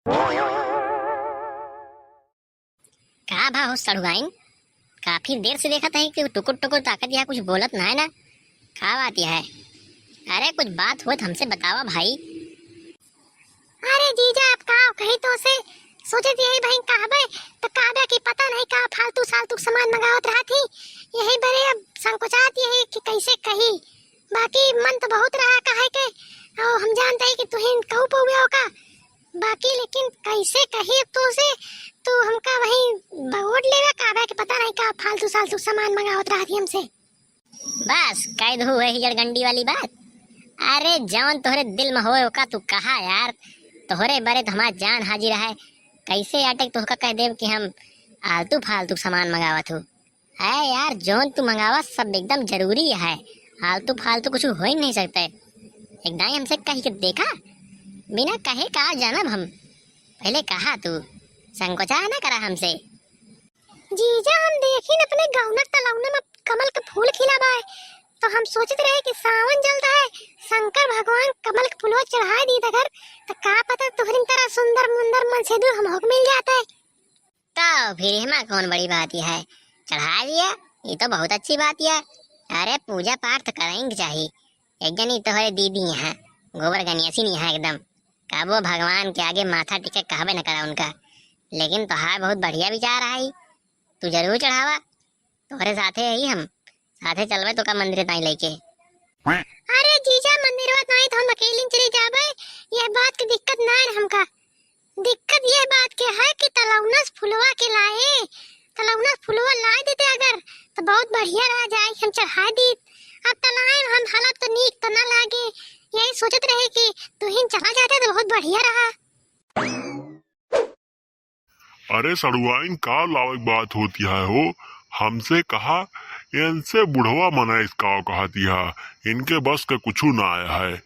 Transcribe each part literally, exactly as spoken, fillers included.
का भा हो सड़ुआइन, काफी देर से देखत है कि टुकुर टुकुर ताकत या कुछ बोलत ना है ना, का बात यह है? अरे कुछ बात होत हमसे बतावा भाई। अरे जीजा, अब का कही तो से, सोचे यही बहिन कहबे तो कहबे कि पता नहीं का फालतू सालतू सामान मंगावत रहा थी, यही बरे अब संकोचात यही कि कैसे कही। बाकी मन तो बहुत रहा कहे के, और हम जानते हैं कि तुहिन कहू पउबे ओका, बाकी लेकिन कैसे कही अब तो से, तू हमका वही बगोट लेवे कहबे कि पता नहीं का फालतू सालतू सामान मंगावत रहा थी हमसे। बस, कह दो वही जड़गंडी वाली बात। अरे, जवन तोहरे दिल में होए, ओका तू कहा यार। तोहरे बरे तो हमार जान हाजिर है। कैसे अटक तोहका कह देब कि हम आलतू फालतू सामान मंगावत हो? अरे यार, जौन तू मंगावा, सब एकदम जरूरी है। आलतू फालतू कुछ हो ही नहीं सकता है। एक दाई हमसे कह के देखा, बिना कहे का जानब हम। पहले कहा तू, संकोचा ना करा हमसे। जीजा, हम देखिन अपने गौनक तलौना में कमल के फूल खिला बाय, तो हम सोचित रहे कि सावन जल्द है, शंकर भगवान कमल के फूलवा चढ़ाए दी अगर, तो का पता तुहरिन तरह सुंदर मुंदर मन से दूर हम होक मिल जाते। तो फिर एमा कौन बड़ी बात है, चढ़ा दिया, ये तो बहुत अच्छी बात है। अरे पूजा पाठ तो करेंगे चाहिए। एक जनी तोहरे दीदी यहाँ गोबर गनियासी नहीं है एकदम, कबो भगवान के आगे माथा टिके कहबे न करा उनका। लेकिन तोहार बहुत बढ़िया विचार आई, तू जरूर चढ़ावा, तोहरे साथे ही हम, साथे चलबे तो का मंदिर ताई लेके। अरे जीजा, मंदिरवा ताई तो हम अकेले चले जाबे, यह बात की दिक्कत ना है हमका। दिक्कत यह बात के है कि तलौना से फुलवा के लाए, तलौना से फुलवा लाए देते अगर तो बहुत बढ़िया रहा जाए, हम चढ़ा दी। अब तलाए में हम हालत तो नीक तो ना लागे, यही सोचत रहे कि तुहिन चला जाते तो बहुत बढ़िया रहा। अरे सड़ुआइन, का लावे के बात होती है हो? हमसे कहा, इनसे बुढ़वा मनाइस का कहती है, इनके बस का कुछ ना आया है।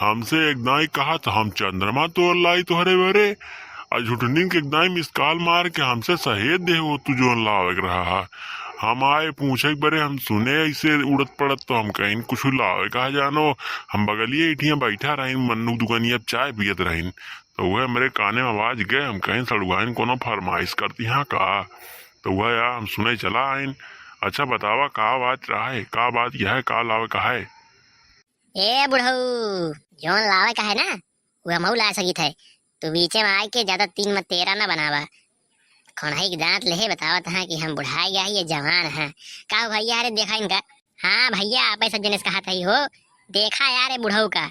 हमसे एक दाई कहा तो हम चंद्रमा तोर लाई तोहरे बरे, आ झुठनिन के एक दाई मिस कॉल मार के हमसे सहेज दे हो तू जोन लावे के रहा है। हम आए पूछे के बरे, हम सुने ऐसे उड़त पड़त तो हम कहीं कुछ लावे कहा जानो। हम बगलिए इठिया बैठा रही, मन्नू दुकानिया चाय पियत रही। तो वह मेरे काने में आवाज गए, हम कहें, "सड़ुआइन कोनो फरमाइश करती हाँ का?" तो वह यार हम सुने चला आइन। "अच्छा बतावा, का बात रहा है, का बात यह है, का लावे का है?" ए बुढ़ऊ, जौन लावे का है ना, वो हमहू ला सकित है। तू बीचे में आए के ज्यादा तीन में तेरह ना बनावा। खौनही के दांत लेहे बतावत हाँ कि हम बुढ़ाए गया है, ये जवान है। का हो भैया, अरे देखा इनका। हाँ भैया, आप सब जने से कहा था ही हो, देखा यार ये बुढ़ऊ का।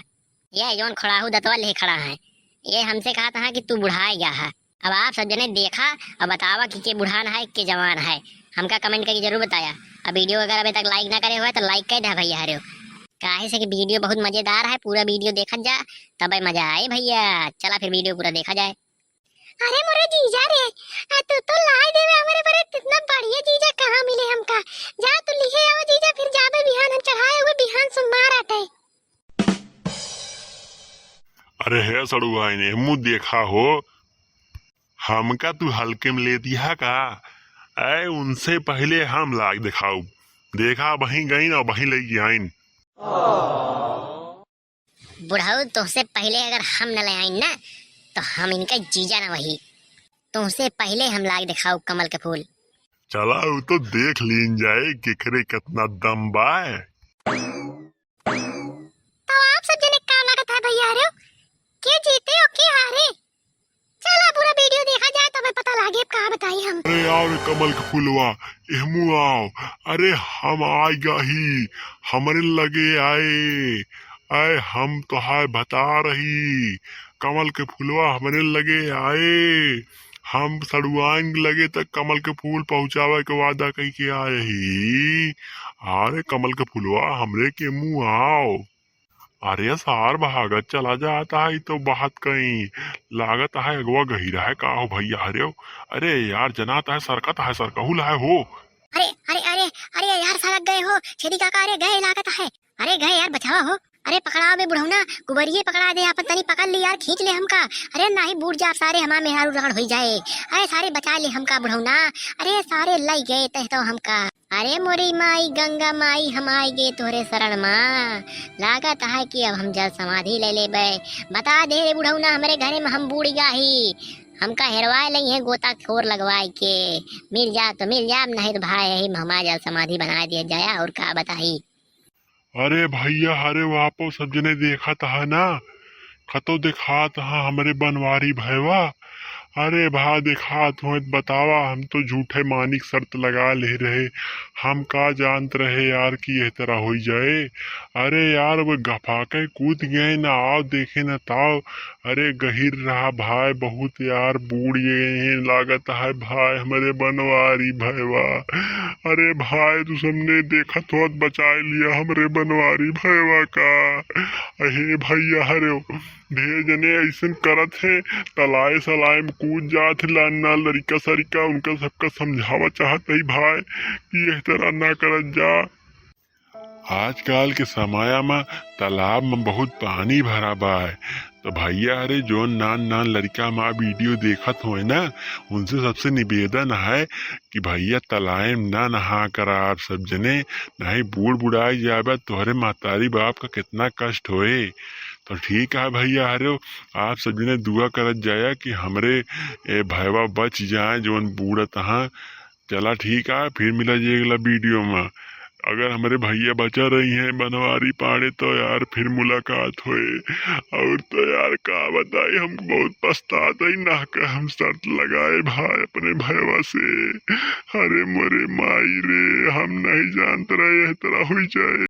ये जौन खड़ाहू दतवा ले खड़ा है, ये हमसे कहा था कि तू बुढ़ाए गया है। अब आप सब जने देखा और बतावा कि के बुढ़ान है, के जवान है। हमका कमेंट करके जरूर बताया। अब वीडियो अगर अभी तक लाइक ना करे हुए तो लाइक कर दे भैया हरियो, काहे से कि वीडियो बहुत मजेदार है, पूरा वीडियो देखा जा तबे मजा आए भैया। चला फिर वीडियो पूरा देखा जाए। अरे मोरे जीजा रे, आ तू तो लाई देवे हमरे बरे, इतना बढ़िया जीजा कहाँ मिले हमका। जा तू लिहे आवा जीजा, फिर जाबे बिहान हम चढ़ाए हुए बिहान सोमवार आटे। अरे हे सड़ुआइन, एहमू देखा हो, हमका तू हल्के में ले दिया का? ऐ उनसे पहले हम लाग दिखाऊ। देखा, वहीं गई ना, वहीं ले आइन। बुढ़ऊ, तुहसे पहले अगर हम न ले आइन ना, तो हम इनका जीजा न वही। तुहसे पहिले हम लाग देखाऊ कमल के फूल। चला, उ तो देख लीन जाए, केकरे कितना दम बा। तो आप सब जने का लागत है भैया रे, के जीते और के हारे? चला, पूरा वीडियो देखा जाए, तबे पता लागे, अब का बताई हम। अरे आओ रे कमल के फूलवा, एहमू आओ। अरे हम आइ गही, हमरे लगे आए। आए हम तोहार भतार ही, कमल के फूलवा हमरे लगे आए। हम सड़ुआइन लगे तक कमल के फूल पहुँचावे के वादा कइके आए ही। अरे कमल के फूलवा, हमरे के मुँह आओ। अरे सार भागत चला जात है, ई तो बात कहीं लागत है अगवा गहिरा है का हो भैया हरेव। अरे यार जनात है सरकत है, सरकहुल है हो। अरे, अरे, अरे, अरे यार सरक गए हो छेदी काका, अरे गए लागत है, अरे गए यार बचावा हो। अरे पकड़ाओ बे बुढ़ौना, कुबरिये पकड़ा दे, आपन तनी पकड़ ली यार, खींच ले हमका। अरे नाही बूड़ जाब सारे, हमार मेहरारू राड़ होई जाए। अरे सारे बचा ले हमका बुढ़ौना। अरे सारे लई गए तह तो हमका। अरे मोरी माई गंगा माई, हम आइ गए तोहरे शरण मा। लागत है कि अब हम जल समाधि ले लेबे। बता दे रे बुढ़ौना, हमरे घरे में हम बूड़ जाही। हमका हेरवाए लई है गोताखोर लगवाए के। मिल जा तो मिल जा, नहीं तो भाई यही में हमार जल समाधि बनाए दिया जाया, और का बताई। अरे भैया, अरे वापो सब जने देखत ह ना, कतो देखात ह हमरे बनवारी भैवा। अरे भा देखात होत बतावा, हम तो झूठे मानिक शर्त लगा ले रहे। हम का जानत रहे यार कि यह तरह होई जाए। अरे यार, वो गफा के कूद गए ना, आओ देखे ना ताओ। अरे गहिर रहा भाई, बहुत यार बूड़ गए हैं, लागत है भाई हमरे बनवारी भैवा। अरे भाई, तू सबने देखत होत बचाए लिया हमरे बनवारी भैवा का। अहे भैया, अरे ढेर जने ऐसन करत हैं, तलाए सलाए में कूद जात हैं, लान ना लड़िका सरिका, उनका सबका समझावा चाहत है भाई कि यह तरह ना करत जा। आजकल के समय में तालाब में बहुत पानी भरा बा। तो भैया, अरे जोन नान नान लड़िका हमार वीडियो देखत होए ना, उनसे सबसे निवेदन है कि भैया तालाब में ना नहा करा आप सब जने, नहीं बूड़ बुड़ाई जाबे, तोहरे महतारी बाप का कितना कष्ट होए। तो ठीक है भैया, अरे आप सब जने दुआ करत जाया कि हमरे ए भैवा बच जाए जोन बूड़त हाँ। चला ठीक है, फिर मिला जाए अगला वीडियो में। अगर हमरे भैया बचा रही हैं बनवारी पाड़े तो यार फिर मुलाकात होए। और तो यार का बताई, हम बहुत पछतात है ना कि हम शर्त लगाए भाई अपने भैवा से। अरे मोरे माई रे, हम नहीं जानत रहे यह तरह हुई जाए।